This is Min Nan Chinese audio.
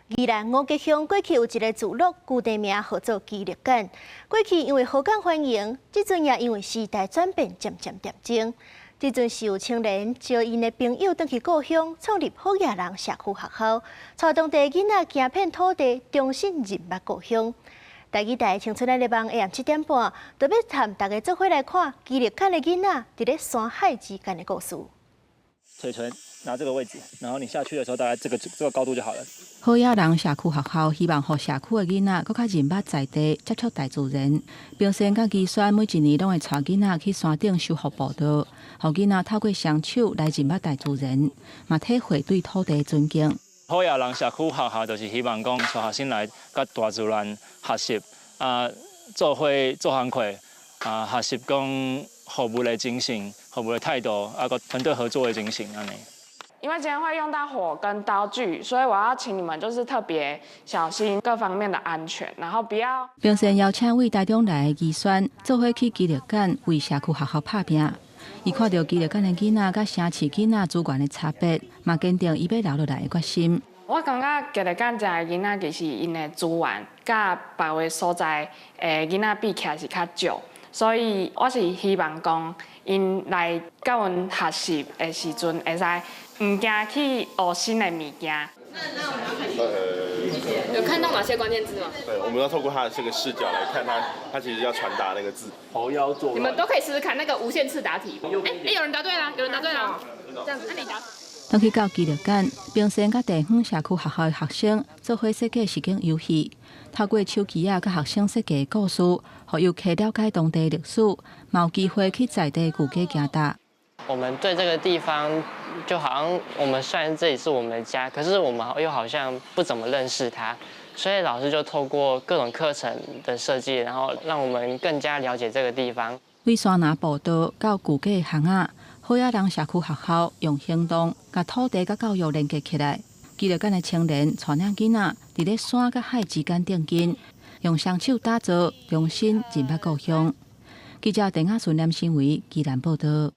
宜蘭五結鄉過去有一个聚落，舊地名號做基勒紁。過去因為好港繁榮，這陣也因為時代轉變，漸漸淡靜。這陣是有青年招𪜶的朋友轉去故鄉，創立好野人社區學校，帶當地囡仔行遍土地，重新認捌故鄉。台語台青春愛的夢下暗7點半，就欲和大家做伙來看基勒紁的囡仔佇咧山海之間的故事。腿臀拿這個位置，然後你下去的時候，大概這個高度就好了。好野人社區學校希望予社區的囡仔閣較認捌在地，接觸大自然。平山佮宜萱每一年攏會帶囡仔去山頂修復步道，予囡仔透過雙手來認捌大自然，嘛體會對土地尊敬。好野人社區學校就是希望講，帶學生來佮大自然學習啊，做伙做工課啊，學習講服務的精神、服務的態度，啊閣團隊合作的精神按呢。因為今天會用到火跟刀具，所以我要請你們就是特別小心各方面的安全，然後不要。平山邀請為台中來的宜萱做伙去基勒紁為社區學校拍拚。伊看著基勒紁的囡仔佮城市囡仔資源的差別，嘛堅定伊欲留落來的決心。我感覺基勒紁遮的囡仔其實𪜶的資源佮別个所在的囡仔比起來是較少，所以我是希望講𪜶來佮阮學習的時陣，會使毋驚去學新的物件。有看到哪些關鍵字嗎？對，我們要透過他的這個視角來看他，他其實要傳達那個字。猴妖作你們都可以試試看那個無限次答題。哎哎，有人答對了，有人答對了。這樣子，那你答。當去到基勒紁，平山佮地方社區學校的學生做伙設計實境遊戲，透過手機仔佮學生設計故事，予遊客了解當地歷史，嘛有機會去在地舊街行踏。我們對這個地方，就好像我們雖然這裡是我們的家，可是我們又好像不怎麼認識它，所以老師就透過各種課程的設計，然後讓我們更加了解這個地方。為山林步道到舊街巷仔，好野人社區學校用行動共土地佮教育連結起來。基勒紁的青年帶領囡仔佇咧山佮海之間並肩，用雙手打造，重新認捌故鄉。記者鄧亞順、連新偉，宜蘭報道。